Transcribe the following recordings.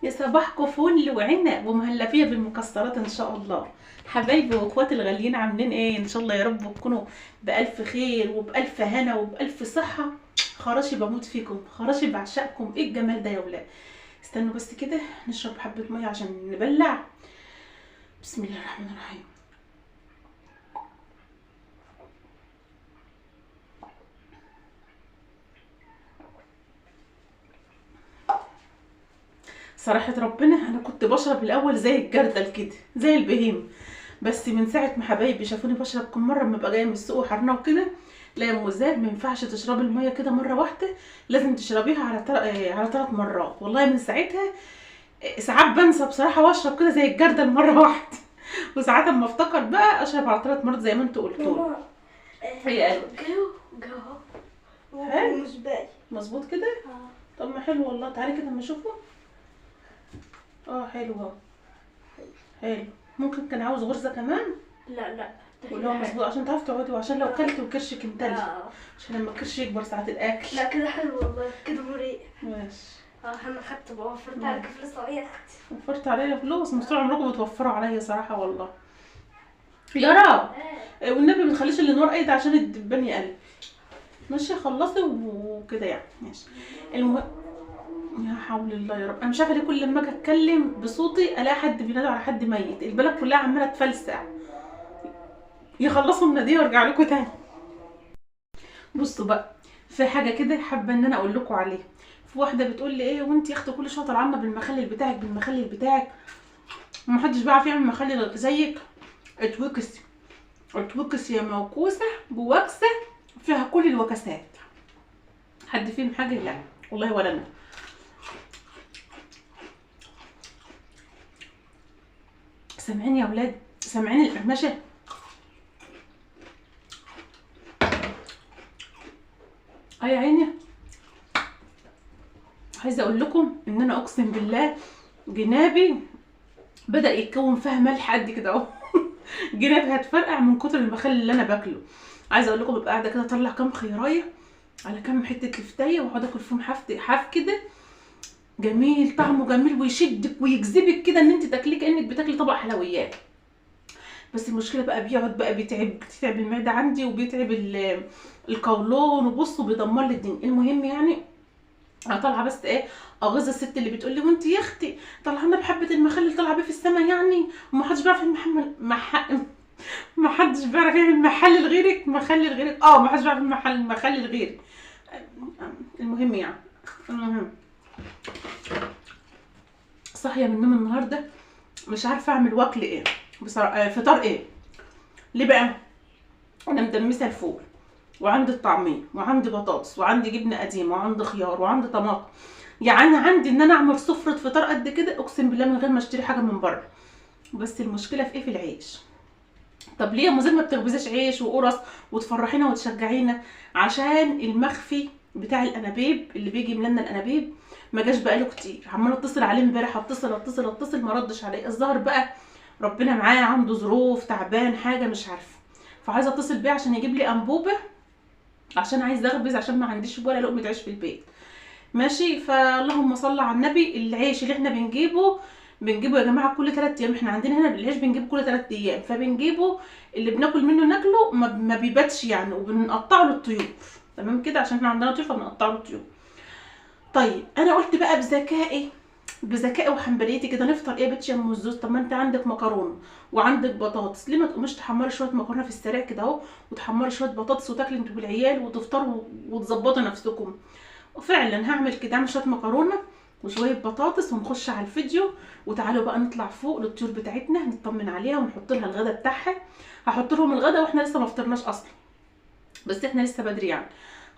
يا صباحكم فل وعنب ومهلبيه بالمكسرات ان شاء الله. حبايبي واخواتي الغاليين عاملين ايه؟ ان شاء الله يا رب تكونوا بالف خير وبالف هنا وبالف صحة. خراشي بموت فيكم، خراشي بعشقكم. ايه الجمال ده يا ولاد؟ استنوا بس كده نشرب حبه مية عشان نبلع. بسم الله الرحمن الرحيم. صراحة ربنا انا كنت بشرب الاول زي الجردل كده زي البهيم، بس من ساعة ما حبايبي شافوني بشرب كل مرة اما ابقى جاية من السوق وحرنا وكده، لا يا ام زاد ما ينفعش تشربي المية كده مرة واحدة، لازم تشربيها على 3 مرات. والله من ساعتها ساعات بنسى بصراحة واشرب كده زي الجردل مرة واحدة، وساعات اما افتكر بقى اشرب على 3 مرات زي ما انتوا قلتوا. هي قالت مش باقي مظبوط كده؟ طب ما حلو والله، تعالي كده اما اشوفه. حلو اهو، حلو. ممكن كان عاوز غرزه كمان؟ لا لا ولا هو مظبوط عشان تعرفي تقعدي، وعشان لو كلتي وكرشك امتلي، عشان لما الكرش يكبر ساعة الاكل. لا كده حلو والله، كده مريح. ماشي. انا خدت بقى، وفرت عليك فلوس يا اختي، وفرت عليا فلوس. مش طول عمركم بتوفروا عليا صراحة والله. يا رب والنبي ما تخليش اللي نور ايد عشان الدبان يقلب. ماشي خلصي وكده يعني. ماشي. المهم يا حول الله يا رب، انا مش عارفه ليه كل لما اجي اتكلم بصوتي الاقي حد بينادي على حد ميت، البلد كلها عماله تفلسع. يخلصوا من دي وارجع لكم تاني. بصوا بقى، في حاجة كده حابة ان انا اقول لكم عليها. في واحدة بتقول لي ايه وانت يا اختي كل شوية طالعه لنا بالمخلل بتاعك بالمخلل بتاعك، ومحدش بيعرف يعمل مخلل زيك. اتوكسي اتوكسي يا موكوسه بوكسه فيها كل الوكسات. حد فيهم حاجة؟ لا والله ولا انا. سامعين يا ولاد؟ سامعين القرمشه؟ يا عيني. عايزه اقول لكم ان انا اقسم بالله جنابي بدا يتكون فيها ملح قد كده اهو. جنابي هتفرقع من كتر المخلل اللي انا باكله. عايزه اقول لكم ببقى قاعدة كده اطلع كام خيرايه على كام حتة لفتايه واقعد اكل فيهم حاف كده. جميل، طعمه جميل ويشدك ويجذبك كده ان انت تاكليه كانك بتاكلي طبق حلويات. بس المشكلة بقى بيقعد بقى بيتعب المعدة عندي وبيتعب القولون، وبصوا بيدمر لي الدنيا. المهم يعني انا طالعه بس ايه اغيظ الست اللي بتقول لي وانت يا اختي طالعه لنا بحبه المخلل طالعه بيه في السما يعني، وما حدش بيعرف يعمل ما حدش بيعرف يعمل محلل غيرك، مخلل غيرك، ما حدش بيعرف يعمل مخلل غيرك. المهم يعني المهم صاحية من النوم النهارده مش عارفه اعمل واكل ايه بصراحة، فطار ايه. ليه بقى؟ انا مدمسه الفول وعندي الطعمية وعندي بطاطس وعندي جبنه قديمة وعندي خيار وعندي طماطم، يعني عندي ان انا اعمل سفره فطار قد كده اقسم بالله من غير ما اشتري حاجة من بره. بس المشكلة في ايه؟ في العيش. طب ليه يا مزيد ما بتخبزيش عيش وقرص وتفرحينا وتشجعينا؟ عشان المخفي بتاع الانابيب اللي بيجي يملى لنا الانابيب ما جاش بقاله كتير، عماله اتصل عليه امبارح، اتصل اتصل اتصل ما ردش عليا. الظاهر بقى ربنا معاه عنده ظروف، تعبان حاجة مش عارفه. فعايزه اتصل بيه عشان يجيب لي انبوبة عشان عايزه اخبز، عشان ما عنديش ولا لقمة عيش في البيت. ماشي. فاللهم صل على النبي. العيش اللي احنا بنجيبه يا جماعة كل 3 ايام، احنا عندنا هنا العيش بنجيبه كل 3 ايام، فبنجيبه اللي بناكل منه ناكله ما بيباتش يعني، وبنقطعه للطيور. تمام كده، عشان احنا عندنا طيور فبنقطعه للطيور. طيب انا قلت بقى بذكائي وحنبليتي كده نفطر ايه يا بنتي يا ام الزوز؟ طب ما انت عندك مكرونه وعندك بطاطس، ليه ما تقوميش تحمري شوية مكرونه في السريع كده اهو، وتحمري شوية بطاطس وتاكلي انتوا والعيال وتفطروا وتظبطوا نفسكم. وفعلا هعمل كده، اعمل شوية مكرونه وشوية بطاطس ونخش على الفيديو. وتعالوا بقى نطلع فوق للطيور بتاعتنا نطمن عليها ونحط لها الغدا بتاعها. هحط لهم الغدا واحنا لسه ما فطرناش اصلا، بس احنا لسه بدري يعني.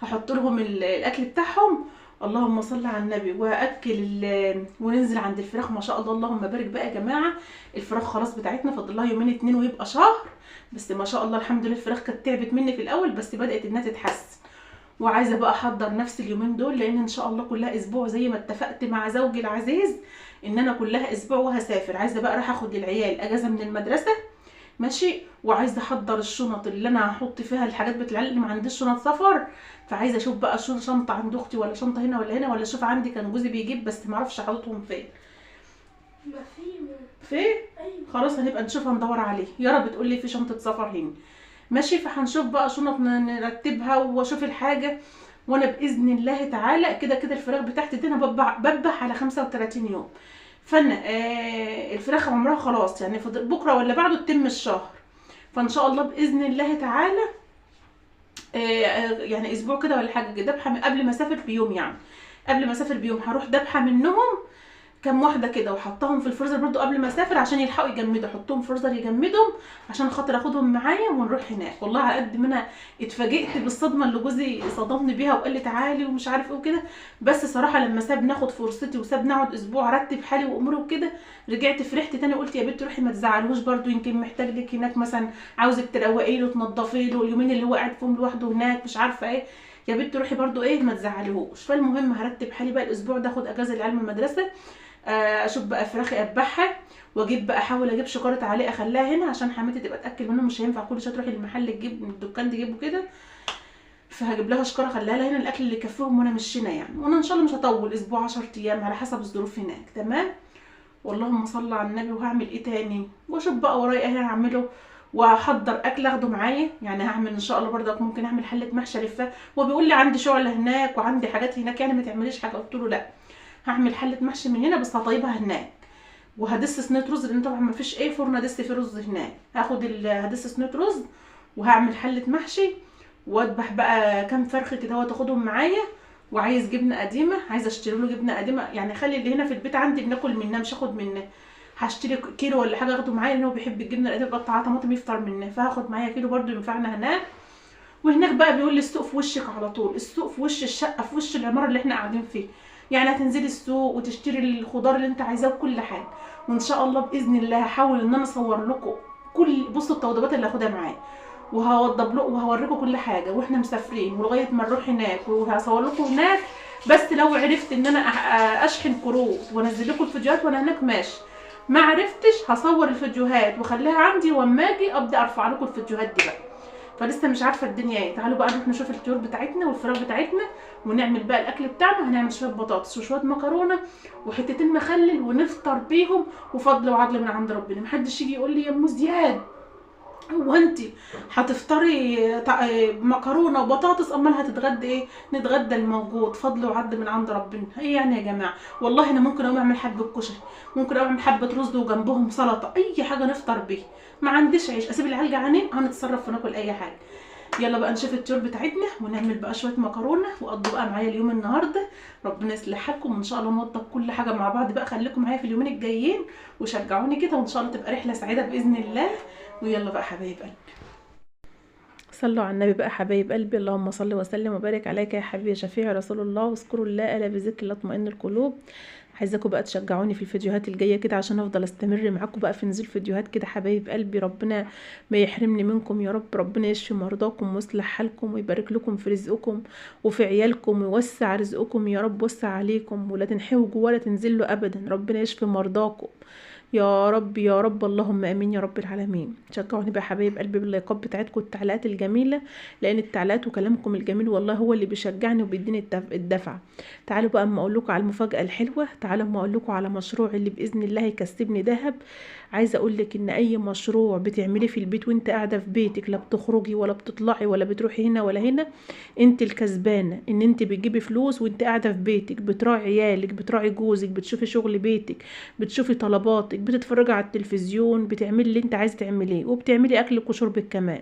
هحط لهم الاكل بتاعهم، اللهم صل على النبي، واكل وننزل عند الفراخ. ما شاء الله اللهم بارك بقى يا جماعة، الفراخ خلاص بتاعتنا فاضل لها 2 يومين ويبقى شهر. بس ما شاء الله الحمد لله الفراخ كانت تعبت مني في الاول بس بدات انها تتحسن. وعايزه بقى احضر نفسي اليومين دول، لان ان شاء الله كلها اسبوع زي ما اتفقت مع زوجي العزيز ان انا كلها اسبوع وهسافر. عايزه بقى راح اخد العيال اجازه من المدرسة ماشي، وعايزه احضر الشنط اللي انا هحط فيها الحاجات بتاع اللي ما عنديش شنط سفر، فعايزه اشوف بقى شنطه عند اختي ولا شنطه هنا ولا هنا، ولا اشوف عندي كان جوزي بيجيب بس ما اعرفش حاططهم فين. ما في. في؟ ايوه خلاص هنبقى نشوفها ندور عليه. يارا بتقول لي في شنطه سفر هنا. ماشي، فهنشوف بقى شنط نرتبها واشوف الحاجة. وانا باذن الله تعالى كده كده الفراخ بتاعتي دي انا بذبح على 35 يوم، فانا الفراخ عمرها خلاص يعني بكره ولا بعده تتم الشهر، فان شاء الله باذن الله تعالى يعني اسبوع كده ولا حاجة ذبحه قبل ما اسافر بيوم، يعني قبل ما اسافر بيوم هروح ذبحه منهم كام واحدة كده وحطهم في الفريزر برضو قبل ما اسافر عشان يلحقوا يجمدوا، احطهم في الفريزر يجمدهم عشان خاطر اخدهم معايا ونروح هناك. والله على قد ما انا اتفاجئت بالصدمة اللي جوزي صدمني بيها وقال لي تعالي ومش عارف ايه وكده، بس صراحة لما ساب ناخد فرصتي وساب نقعد اسبوع ارتب حالي واموري وكده، رجعت فرحت تاني قلت يا بنت روحي ما تزعلهوش برضو، يمكن محتاج لك هناك مثلا، عاوزك تروقي له تنضفي له اليومين اللي هو قاعد فيهم لوحده هناك مش عارفه ايه، يا بنت روحي برضو ايه ما تزعلهوش. فالمهم هرتب حالي بقى الاسبوع ده، اخد اجازه العيال من المدرسة، اشوف بقى فراخي اذبحها، واجيب بقى احاول اجيب شكاره عليه اخليها هنا عشان حماتي تبقى تاكل منه، مش هينفع كل شوية تروحي المحل تجيب من الدكان تجيبه كده، فهجيب لها شكاره اخليها لها هنا الاكل اللي يكفيهم وانا مشينا يعني. وانا ان شاء الله مش هطول، اسبوع 10 ايام على حسب الظروف هناك. تمام، واللهم صل على النبي. وهعمل ايه تاني؟ واشوف بقى ورايا ايه هعمله، واحضر اكل اخده معايا، يعني هعمل ان شاء الله برضك ممكن اعمل حله محشي الفها، وبيقول لي عندي شعله هناك وعندي حاجات هناك يعني ما تعمليش حاجة، قلت له لا هعمل حله محشي من هنا بس هطيبها هناك، وهدس صينية رز لان طبعا ما فيش اي فرن ادس فيه رز هناك، هاخد هدس صينية رز وهعمل حله محشي، واذبح بقى كام فرخة كده وتاخدهم معايا. وعايز جبنه قديمة، عايزه اشتري له جبنه قديمة، يعني خلي اللي هنا في البيت عندي بناكل منها مش هاخد منه، هشتري كيلو ولا حاجة اخده معايا لان هو بيحب الجبنة القديمة بقطعها طماطم يفطر منها، فهاخد معايا كيلو برده ينفعنا هناك. وهناك بقى بيقول لي السوق في وشك على طول، السوق في وش الشقة في وش العمارة اللي احنا قاعدين فيه، يعني هتنزلي السوق وتشتري الخضار اللي انت عايزاه وكل حاجة. وان شاء الله باذن الله هحاول ان انا اصور لكم كل بصوا التوضيبات اللي هاخدها معايا، وهوضب لكم وهوريكم كل حاجة واحنا مسافرين ولغاية ما نروح هناك، وهصور لكم هناك. بس لو عرفت ان انا اشحن كروت وانزل لكم الفيديوهات وانا هناك ماشي، ما عرفتش هصور الفيديوهات واخليها عندي، واما اجي ابدا ارفع لكم الفيديوهات دي بقى. فلسه مش عارفه الدنيا ايه. تعالوا بقى نروح نشوف الطيور بتاعتنا والفراخ بتاعتنا ونعمل بقى الاكل بتاعنا. هنعمل شوية بطاطس وشوية مكرونه وحتتين مخلل ونفطر بيهم، وفضل وعدل من عند ربنا. محدش يجي يقول لي يا ام زياد هو انت هتفطري مكرونه وبطاطس امال هتتغدي ايه؟ نتغدى الموجود، فضل وعدل من عند ربنا. ايه يعني يا جماعة؟ والله انا ممكن اقوم اعمل حبه كشري، ممكن اعمل حبه رز وجنبهم سلطة، اي حاجة نفطر بيها. ما عنديش عيش، اسيب العيال جعانين هنتصرف وناكل اي حاجة. يلا بقى نشوف الطيور بتاعتنا ونعمل بقى شوية مكرونه، وقضوا بقى معايا اليوم النهارده. ربنا يصلح حالكم وان شاء الله نوضب كل حاجة مع بعض بقى. خليكم معايا في اليومين الجايين وشجعوني كده، وان شاء الله تبقى رحله سعيدة باذن الله. ويلا بقى حبايب قلبي، صلوا على النبي بقى حبايب قلبي. اللهم صل وسلم وبارك عليك يا حبيبي يا شفيع رسول الله. واذكروا الله الا بذكر الله اطمئن القلوب. عايزاكم بقى تشجعوني في الفيديوهات الجاية كده عشان افضل استمر معاكم بقى في نزول فيديوهات كده حبايب قلبي. ربنا ما يحرمني منكم يا رب، ربنا يشفي مرضاكم ويصلح حالكم ويبارك لكم في رزقكم وفي عيالكم ويوسع رزقكم يا رب، وسع عليكم ولا تنحوجوا ولا تنزلوا ابدا. ربنا يشفي مرضاكم يا رب يا رب، اللهم امين يا رب العالمين. شجعوني بقى حبايب قلبي باللايكات بتاعتكم والتعليقات الجميلة، لان التعليقات وكلامكم الجميل والله هو اللي بيشجعني وبيديني الدفعة. تعالوا بقى اما اقول لكم على المفاجاة الحلوة، تعالوا اما اقول لكم على مشروع اللي باذن الله هيكسبني ذهب. عايزه اقول لك ان اي مشروع بتعمليه في البيت وانت قاعدة في بيتك، لا بتخرجي ولا بتطلعي ولا بتروحي هنا ولا هنا، انت الكسبانه. ان انت بتجيبي فلوس وانت قاعدة في بيتك، بتراعي عيالك، بتراعي جوزك، بتشوفي شغل بيتك، بتشوفي طلباتك، بتتفرجي على التلفزيون، بتعملي اللي انت عايزه تعمليه، وبتعملي اكلك وشربك كمان.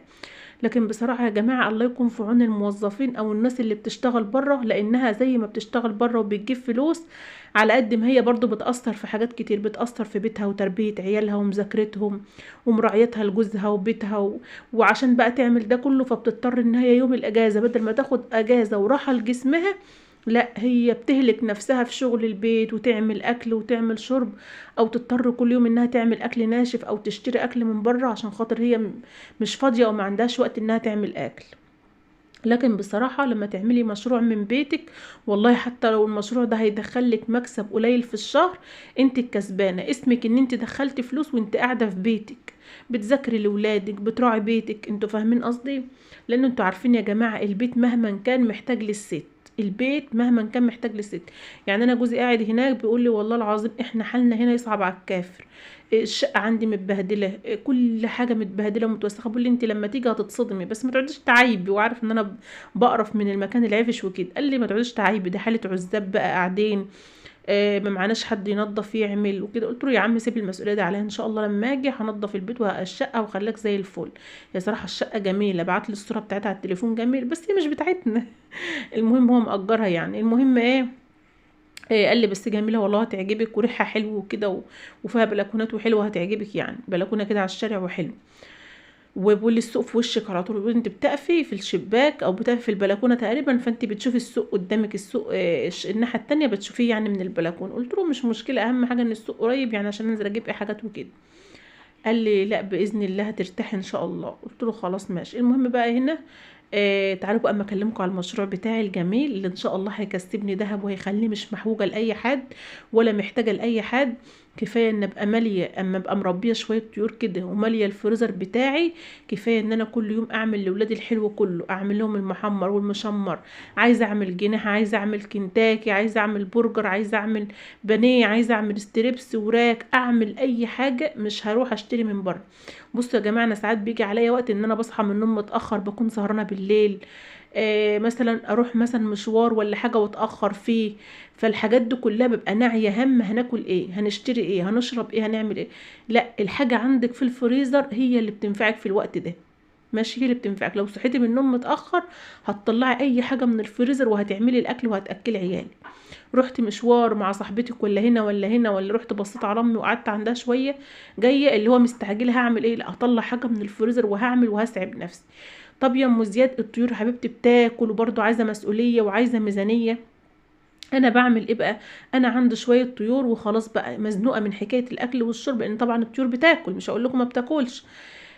لكن بصراحة يا جماعة الله يكون في عون الموظفين او الناس اللي بتشتغل بره، لانها زي ما بتشتغل بره وبتجيب فلوس، على قد ما هي برضو بتأثر في حاجات كتير، بتأثر في بيتها وتربية عيالها ومذاكرتهم ومراعيتها لجوزها وبيتها وعشان بقى تعمل ده كله فبتضطر ان هي يوم الاجازة بدل ما تاخد اجازة وراحة لجسمها، لا هي بتهلك نفسها في شغل البيت وتعمل اكل وتعمل شرب، او تضطر كل يوم انها تعمل اكل ناشف او تشتري اكل من بره عشان خاطر هي مش فاضية او ما عندهاش وقت انها تعمل اكل. لكن بصراحة لما تعملي مشروع من بيتك، والله حتى لو المشروع ده هيدخلك مكسب قليل في الشهر، انت الكسبانة. اسمك ان انت دخلتي فلوس وانت قاعدة في بيتك، بتذاكري لولادك، بتراعي بيتك. انتوا فاهمين قصدي؟ لان انتوا عارفين يا جماعة البيت مهما كان محتاج للست. البيت مهما كان محتاج للست. يعني انا جوزي قاعد هناك بيقول لي والله العظيم احنا حالنا هنا يصعب على الكافر، الشقة عندي متبهدله، كل حاجة متبهدله ومتوسخه. بيقول لي انت لما تيجي هتتصدمي، بس ما تقعديش تعايبي، وعارف ان انا بقرف من المكان العفش وكده. قال لي ما تقعديش تعايبي، ده حاله عزاب بقى قاعدين، ما معناش حد ينظف يعمل وكده. قلت له يا عم سيب المسؤولية دي عليا، ان شاء الله لما اجي هنضف البيت والشقه وخلاك زي الفل. يا صراحة الشقة جميلة، بعت لي الصورة بتاعتها على التليفون، جميل، بس هي مش بتاعتنا. المهم هو مأجرها يعني. المهم ايه، قال لي بس جميلة والله هتعجبك، وريحها حلو وكده، وفيها بلكونات وحلوه هتعجبك يعني، بلكونة كده على الشارع وحلو. وبيقول لي السوق في وشك على طول، بيقول انت بتقفي في الشباك او بتقفي في البلكونه تقريبا، فانت بتشوفي السوق قدامك، السوق الناحية التانية بتشوفيه يعني من البلكونه. قلت له مش مشكلة، اهم حاجة ان السوق قريب يعني عشان انزل اجيب اي حاجات وكده. قال لي لا باذن الله هترتاحي ان شاء الله. قلت له خلاص ماشي. المهم بقى هنا تعالوا بقى اما اكلمكم على المشروع بتاعي الجميل اللي ان شاء الله هيكسبني ذهب وهيخليني مش محوجه لاي حد ولا محتاجه لاي حد. كفاية ان ابقى ماليه، اما ابقى مربيه شوية طيور كده وماليه الفريزر بتاعي، كفاية ان انا كل يوم اعمل لاولادي الحلو كله، اعمل لهم المحمر والمشمر، عايزه اعمل جناح، عايزه اعمل كنتاكي، عايزه اعمل برجر، عايزه اعمل بانيه، عايزه اعمل strips وراك، اعمل اي حاجة، مش هروح اشتري من بره. بصوا يا جماعة، انا ساعات بيجي عليا وقت ان انا بصحى من النوم متاخر، بكون سهرانة بالليل، مثلا اروح مثلا مشوار ولا حاجة واتاخر فيه، فالحاجات دي كلها ببقى ناعيه هم هناكل ايه، هنشتري ايه، هنشرب ايه، هنعمل ايه. لا، الحاجة عندك في الفريزر هي اللي بتنفعك في الوقت ده، ماشي، هي اللي بتنفعك. لو صحيتي من النوم متاخر هتطلعي اي حاجة من الفريزر وهتعملي الاكل وهتاكلي عيالك. رحت مشوار مع صاحبتك ولا هنا ولا هنا، ولا رحت بصيت على امي وقعدت عندها شوية، جاية اللي هو مستعجلة هعمل ايه، لا هطلع حاجة من الفريزر وهعمل وهسعب نفسي. طب يا ام زياد الطيور حبيبتي بتاكل وبرده عايزه مسؤولية وعايزه ميزانية، انا بعمل ايه بقى؟ انا عندي شوية طيور وخلاص بقى مزنوقه من حكاية الاكل والشرب، لان طبعا الطيور بتاكل، مش هقول لكم ما بتاكلش.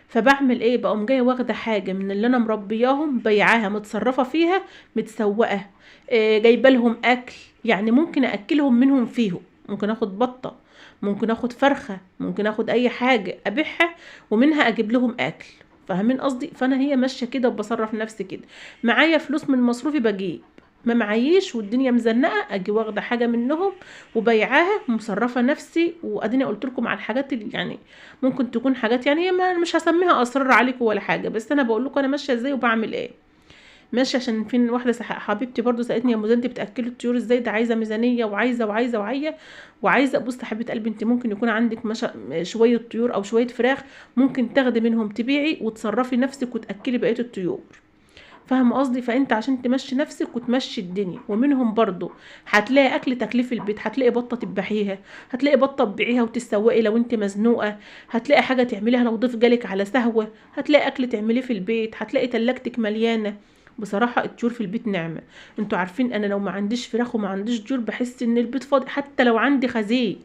فبعمل ايه؟ بقوم جاية واخده حاجة من اللي انا مربياهم، بيعاها، متصرفه فيها، متسوقه، جايبه لهم اكل، يعني ممكن اكلهم منهم فيهم، ممكن اخد بطه، ممكن اخد فرخة، ممكن اخد اي حاجة ابيعها ومنها اجيب لهم اكل. فاهمين قصدي؟ فانا هي ماشية كده وبصرف نفسي كده، معايا فلوس من مصروفي بجيب، ما معيش والدنيا مزنقه اجي واخده حاجة منهم وبيعاها ومصرفه نفسي. واديني قلت لكم على الحاجات اللي يعني ممكن تكون حاجات يعني ما مش هسميها اسرار عليكم ولا حاجة، بس انا بقول لكم انا ماشية ازاي وبعمل ايه. ماشي، عشان في واحدة حبيبتي برضو سالتني يا مزنتي بتاكلي الطيور ازاي، ده عايزه ميزانية وعايزه وعايزه وعايزه وعايزه. بص يا حبيبه قلبي، انت ممكن يكون عندك شوية طيور او شوية فراخ، ممكن تاخدي منهم تبيعي وتصرفي نفسك وتاكلي بقية الطيور. فاهمه قصدي؟ فانت عشان تمشي نفسك وتمشي الدنيا، ومنهم برضو هتلاقي اكل تاكليه في البيت، هتلاقي بطه تذبحيها، هتلاقي بطه تبيعيها وتسوقي لو انت مزنوقه، هتلاقي حاجة تعمليها لو ضيف جالك على سهوه، هتلاقي اكل تعمليه في البيت، هتلاقي تلاجتك مليانة. بصراحة الطيور في البيت نعمه. انتوا عارفين انا لو ما عنديش فراخ وما عنديش طيور بحس ان البيت فاضي، حتى لو عندي خزين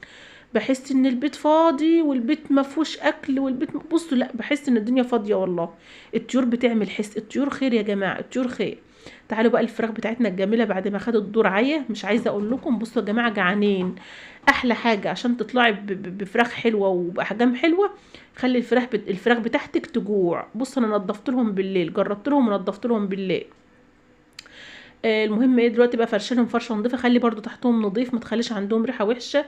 بحس ان البيت فاضي والبيت ما فيهوش اكل والبيت بصوا لا، بحس ان الدنيا فاضية والله. الطيور بتعمل حس، الطيور خير يا جماعة، الطيور خير. تعالوا بقى الفراخ بتاعتنا الجميلة بعد ما خدت دور عيه، مش عايزه اقول لكم. بصوا يا جماعة جعانين. احلى حاجة عشان تطلعي بفراخ حلوة وباحجام حلوة، خلي الفراخ بتاعتك تجوع. بصوا انا نضفت لهم بالليل، جربت لهم ونضفت لهم بالليل. المهم ايه دلوقتي بقى، فرش لهم فرشه نظيفة، خلي برضو تحتهم نظيف، ما تخليش عندهم ريحه وحشة.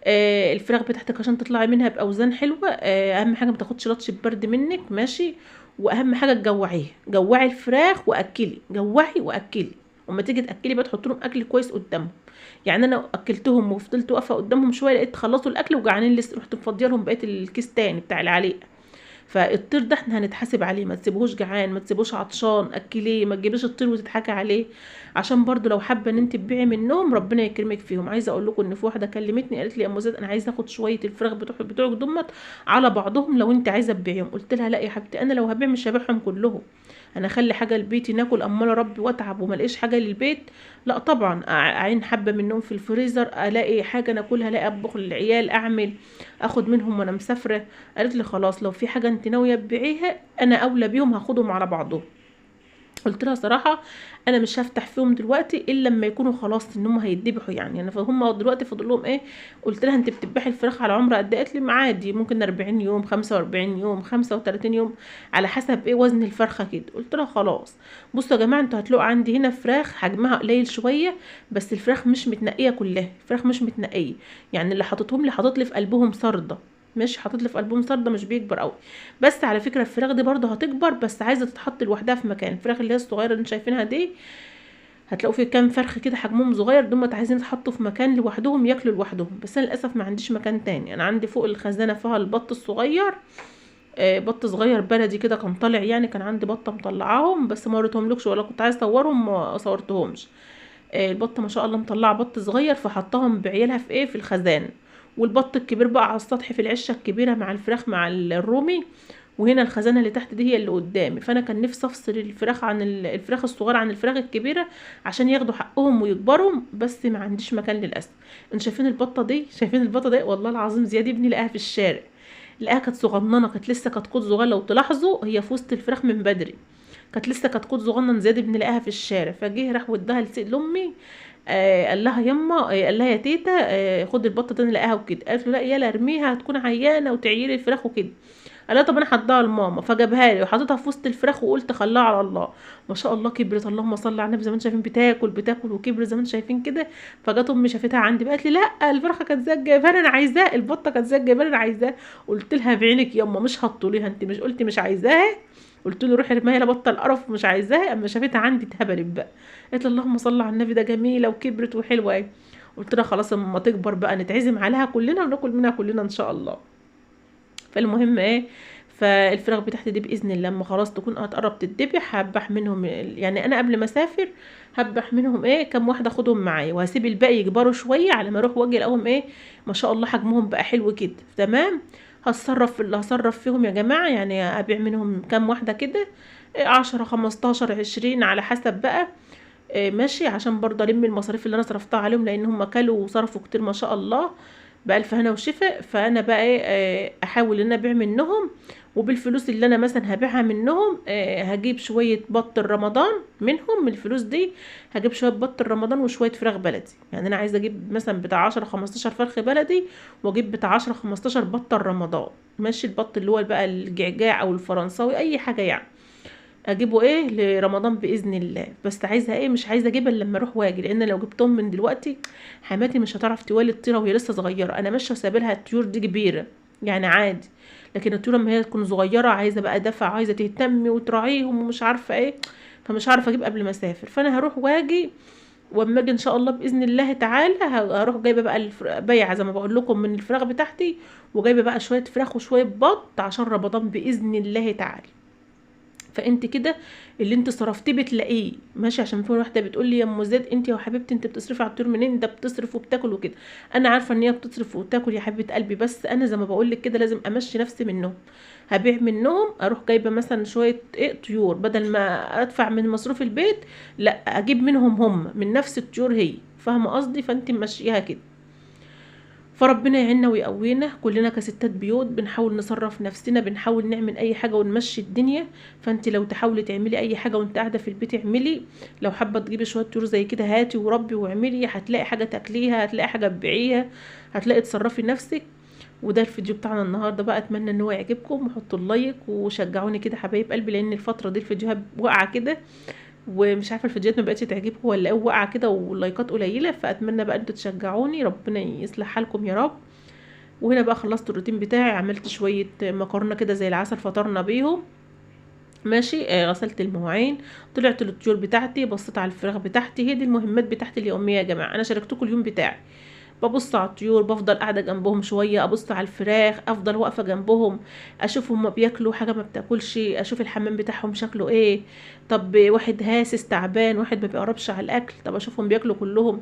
الفراخ بتاعتك عشان تطلعي منها باوزان حلوة، اهم حاجة ما تاخدش لطشه برد منك، ماشي. واهم حاجة تجوعيها، جوعي الفراخ واكلي، جوعي واكلي. وما تيجي تاكلي بقى تحط لهم اكل كويس قدامهم. يعني انا اكلتهم وفضلت واقفة قدامهم شوية، لقيت خلصوا الاكل وجعانين لسه، رحت مفضيه لهم بقية الكيس تاني بتاع العليقه. فالطير ده احنا هنتحاسب عليه، ما تسيبهوش جعان، ما تسيبهوش عطشان، اكليه، ما تجيبيش الطير وتضحكي عليه، عشان برضو لو حابة ان انت تبيعي منهم ربنا يكرمك فيهم. عايزه اقول لكم ان في واحدة كلمتني قالت لي يا ام زياد انا عايزه اخد شوية الفراخ بتوعك دمت على بعضهم لو انت عايزه تبيعيهم. قلت لها لا يا حبيبتي، انا لو هبيع مش هبيعهم كلهم، انا اخلي حاجة لبيتي ناكل، امال اربي واتعب وما الاقيش حاجة للبيت؟ لا طبعا، اعين حبه منهم في الفريزر، الاقي حاجة ناكلها، الاقي اطبخ للعيال، اعمل اخد منهم وانا مسافرة. قالت لي خلاص لو في حاجة انت ناوية تبيعيها انا اولى بيهم، هاخدهم على بعضهم. قلت لها صراحة انا مش هفتح فيهم دلوقتي الا لما يكونوا خلاص ان هم هيتذبحوا يعني فهم دلوقتي فاضل لهم ايه. قلت لها انت بتذبحي الفراخ على عمر قد ايه؟ قالت لي عادي ممكن 40 يوم، 45 يوم، 35 يوم، على حسب ايه وزن الفرخه كده. قلت لها خلاص. بصوا يا جماعة انتوا هتلاقوا عندي هنا فراخ حجمها قليل شوية، بس الفراخ مش متنقيه كلها، الفراخ مش متنقيه، يعني اللي حاططهم لي حاطط لي في قلبهم سرده، ماشي، حاطط لي في قلبهم سرده، مش بيكبر قوي. بس على فكرة الفراخ دي برضه هتكبر، بس عايزه تتحط لوحدها في مكان. الفراخ اللي هي الصغيرة اللي انتوا شايفينها دي هتلاقوا فيه كام فرخ كده حجمهم صغير، دول عايزين يتحطوا في مكان لوحدهم ياكلوا لوحدهم، بس انا للاسف ما عنديش مكان تاني. انا عندي فوق الخزانة فيها البط الصغير، بط صغير بلدي كده كان طالع، يعني كان عندي بطه مطلعاهم بس ما وريتهملكش ولا كنت عايزه اصورهم ما صورتهمش. البطة ما شاء الله مطلعه بط صغير، فحطاهم بعيالها في ايه، في الخزانة. والبط الكبير بقى على السطح في العشه الكبيرة مع الفراخ مع الرومي، وهنا الخزانة اللي تحت دي هي اللي قدامي. فانا كان نفسي افصل الفراخ عن الفراخ الصغيرة عن الفراخ الكبيرة عشان ياخدوا حقهم ويكبروا، بس ما عنديش مكان للاسف. انتوا شايفين البطة دي؟ شايفين البطة دي؟ والله العظيم زياد ابني لقاها في الشارع، لقاها كانت صغننه، كانت لسه كتكوت صغير. لو تلاحظوا هي في وسط الفراخ من بدري، كانت لسه كتكوت صغنن. زياد ابني لقاها في الشارع، فجه راح وداها لامي، قال لها يما، قال لها يا تيتا، خد البطة دي انا لقاها وكده. قالت له لا يلا ارميها هتكون عيانه وتعيري الفراخ وكده. قال لها طب انا هديها لماما، فجابها لي وحطيتها في وسط الفراخ وقلت خلاها على الله. ما شاء الله كبرت، اللهم صل على النبي، زي ما انتم شايفين بتاكل بتاكل وكبرت زي ما انتم شايفين كده. فجت امي شافتها عندي بقى قالت لي لا الفرخه كانت زي جايبها انا عايزاها، البطة كانت زي جايبها انا عايزاها. قلت لها بعينك يما مش هتطوليها، انت مش قلتي مش عايزاها؟ قلت له روحي ارميها يا بطه القرف مش عايزاها. اما شافتها عندي اتهبلت بقى، قالت لي اللهم صل على النبي ده جميلة وكبرت وحلوه اهي. قلت لها خلاص اما تكبر بقى نتعزم عليها كلنا وناكل منها كلنا ان شاء الله. فالمهم ايه، فالفراخ بتاعتي دي باذن الله لما خلاص تكون هتقرب تتذبح هذبح منهم، يعني انا قبل ما اسافر هذبح منهم ايه كام واحدة اخدهم معايا، وهسيب الباقي يكبروا شوية على ما اروح واجي الاقيهم ايه ما شاء الله حجمهم بقى حلو كده. تمام، هتصرف في اللي هصرف فيهم يا جماعة، يعني ابيع منهم كام واحدة كده 10 15 20 على حسب بقى ماشي، عشان برضه الم المصاريف اللي انا صرفتها عليهم، لان هم كلوا وصرفوا كتير ما شاء الله بألف هنا وشفا. فانا بقى ايه احاول ان انا ابيع منهم، وبالفلوس اللي انا مثلا هبيعها منهم هجيب شوية بط رمضان منهم، من الفلوس دي هجيب شوية بط رمضان وشوية فراخ بلدي. يعني انا عايزه اجيب مثلا بتاع 10 15 فرخ بلدي، واجيب بتاع 10 15 بط رمضان، ماشي، البط اللي هو بقى الجعجاع او الفرنساوي اي حاجة يعني، اجيبه ايه لرمضان باذن الله. بس عايزه ايه، مش عايزه اجيبها الا لما اروح واجي، لان لو جبتهم من دلوقتي حماتي مش هتعرف تولد طيره وهي لسه صغيرة. انا ماشية وسايبه لها الطيور دي كبيرة يعني عادي، لكن الطيور لما هي تكون صغيرة عايزه بقى دفع، عايزه تهتمي وتراعيهم ومش عارفه ايه، فمش عارفه اجيب قبل ما اسافر. فانا هروح واجي، واما اجي ان شاء الله باذن الله تعالى هروح جايبه بقى بيعه زي ما بقول لكم من الفراخ بتاعتي، وجايبه بقى شوية فراخ وشوية بط عشان رمضان باذن الله تعالى. فانت كده اللي انت صرفتيه بتلاقيه ماشي. عشان في واحدة بتقول لي يا ام زيد انت يا حبيبتي انت بتصرفي على الطيور منين؟ ده بتصرف وبتاكل وكده. انا عارفه ان هي بتصرف وبتاكل يا حبيبه قلبي، بس انا زي ما بقول لك كده لازم امشي نفسي منهم. هبيع منهم اروح جايبه مثلا شوية ايه طيور، بدل ما ادفع من مصروف البيت لا اجيب منهم هم من نفس الطيور هي، فاهمه قصدي؟ فانت ماشيها كده. فربنا يعيننا ويقوينا كلنا كستات بيوت، بنحاول نصرف نفسنا، بنحاول نعمل اي حاجة ونمشي الدنيا. فانت لو تحاولي تعملي اي حاجة وانت قاعدة في البيت اعملي، لو حابة تجيبي شوية طيور زي كده هاتي وربي واعملي، هتلاقي حاجة تاكليها، هتلاقي حاجة تبيعيها، هتلاقي تصرفي نفسك. وده الفيديو بتاعنا النهارده بقى، اتمنى ان هو يعجبكم، وحطوا ال like وشجعوني كده حبايب قلبي، لان الفترة دي الفيديوهات واقعه كده ومش عارفه الفيديوهات ما بقتش تعجبكم ولا ايه، واقعه كده واللايكات قليله. فاتمنى بقى انتوا تشجعوني، ربنا يصلح حالكم يا رب. وهنا بقى خلصت الروتين بتاعي، عملت شوية مكرونه كده زي العسل فطرنا بيهم ماشي، غسلت المواعين، طلعت للطيور بتاعتي، بصيت على الفراخ بتاعتي. هي دي المهمات بتاعتي اليومية يا جماعة، انا شاركتكم اليوم بتاعي. ببص على الطيور، بفضل قاعدة جنبهم شوية، ابص على الفراخ، افضل واقفة جنبهم، اشوف هما بياكلوا حاجة ما بتاكلش، اشوف الحمام بتاعهم شكله ايه، طب واحد هاسس تعبان، واحد ما بيقربش على الاكل، طب اشوفهم بياكلوا كلهم.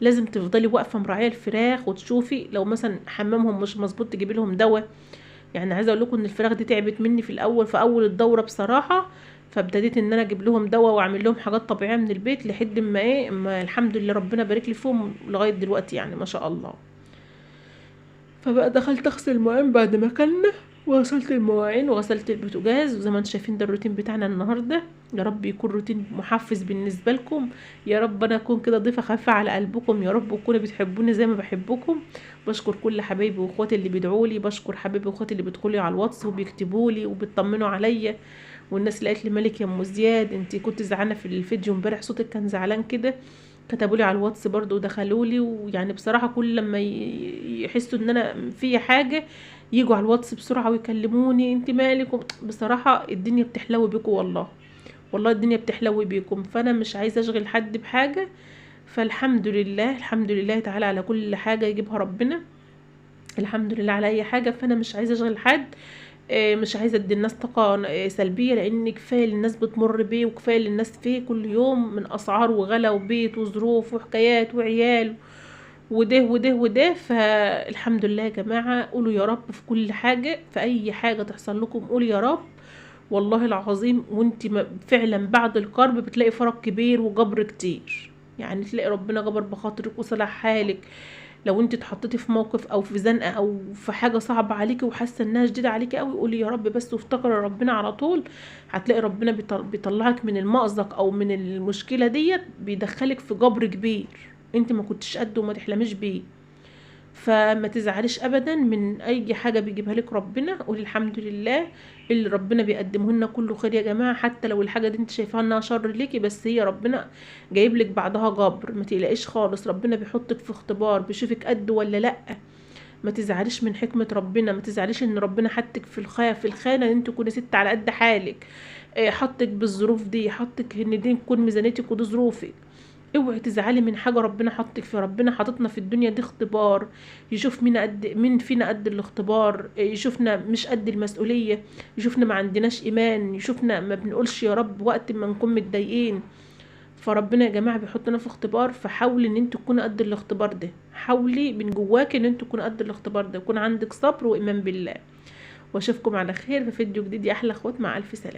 لازم تفضلي واقفة مراعيه الفراخ وتشوفي لو مثلا حمامهم مش مظبوط تجيبي لهم دواء. يعني عايزه اقول لكم ان الفراخ دي تعبت مني في الاول، في اول الدورة بصراحة، فابتديت ان انا اجيب لهم دواء واعمل لهم حاجات طبيعية من البيت لحد ما ايه، ما الحمد لله ربنا بارك لي فيهم لغاية دلوقتي يعني ما شاء الله. فبقى دخلت اغسل المواعين بعد ما اكلنا. وغسلت المواعين وغسلت البوتاجاز. وزي ما انتم شايفين ده الروتين بتاعنا النهارده. يا رب يكون روتين محفز بالنسبة لكم، يا رب انا اكون كده ضيفه خفيفة على قلبكم، يا رب تكونوا بتحبوني زي ما بحبكم. بشكر كل حبايبي واخواتي اللي بيدعوا لي، بشكر حبايبي واخواتي اللي بيدخلوا على الواتس وبيكتبوا لي وبيطمنوا عليا، والناس اللي قالت لي مالك يا ام زياد انت كنت زعلانة في الفيديو امبارح، صوتك كان زعلان كده، كتبوا لي على الواتس برضو ودخلوا لي. ويعني بصراحة كل لما يحسوا ان انا في حاجة يجوا على الواتس بسرعة ويكلموني انت مالك. بصراحة الدنيا بتحلو بيكم والله، والله الدنيا بتحلو بيكم. فانا مش عايزه اشغل حد بحاجة، فالحمد لله، الحمد لله تعالى على كل حاجة يجيبها ربنا، الحمد لله على اي حاجة. فانا مش عايزه اشغل حد، مش عايزه ادي الناس طاقة سلبية، لان كفاية اللي الناس بتمر بيه وكفاية اللي الناس فيه كل يوم من اسعار وغلا وبيت وظروف وحكايات وعيال وده وده وده. فالحمد لله يا جماعة، قولوا يا رب في كل حاجة، في اي حاجة تحصل لكم قولوا يا رب والله العظيم. وانت فعلا بعد الكرب بتلاقي فرق كبير وجبر كتير، يعني تلاقي ربنا جبر بخاطرك وصلح حالك. لو انت اتحطيتي في موقف او في زنقه او في حاجة صعبة عليكي وحاسه انها شديدة عليكي قوي، قولي يا رب بس وافتكري ربنا على طول، هتلاقي ربنا بيطلعك من المأزق او من المشكلة ديت، بيدخلك في جبر كبير انت ما كنتش قده وما تحلميش بيه. فما تزعليش ابدا من اي حاجة بيجيبها لك ربنا، قولي الحمد لله اللي ربنا بيقدمه لنا كله خير يا جماعة، حتى لو الحاجة دي انت شايفاها انها شر ليكي، بس هي ربنا جايب لك بعدها جبر، ما تقلقيش خالص. ربنا بيحطك في اختبار، بيشوفك قد ولا لا. ما تزعليش من حكمه ربنا، ما تزعليش ان ربنا حطك في الخانة ان انت تكوني ست على قد حالك، حطك بالظروف دي، حطك ان دي تكون ميزانيتك ودي ظروفك. اوعي تزعلي من حاجة ربنا حطك فيها. ربنا حاططنا في الدنيا دي اختبار، يشوف مين قد مين فينا قد الاختبار، يشوفنا مش قد المسؤولية، يشوفنا ما عندناش ايمان، يشوفنا ما بنقولش يا رب وقت ما نكون متضايقين. فربنا يا جماعة بيحطنا في اختبار، فحاولي ان انت تكوني قد الاختبار ده، حاولي من جواك ان انت تكوني قد الاختبار ده، يكون عندك صبر وايمان بالله. واشوفكم على خير في فيديو جديد يا احلى اخوات، مع الف سلامه.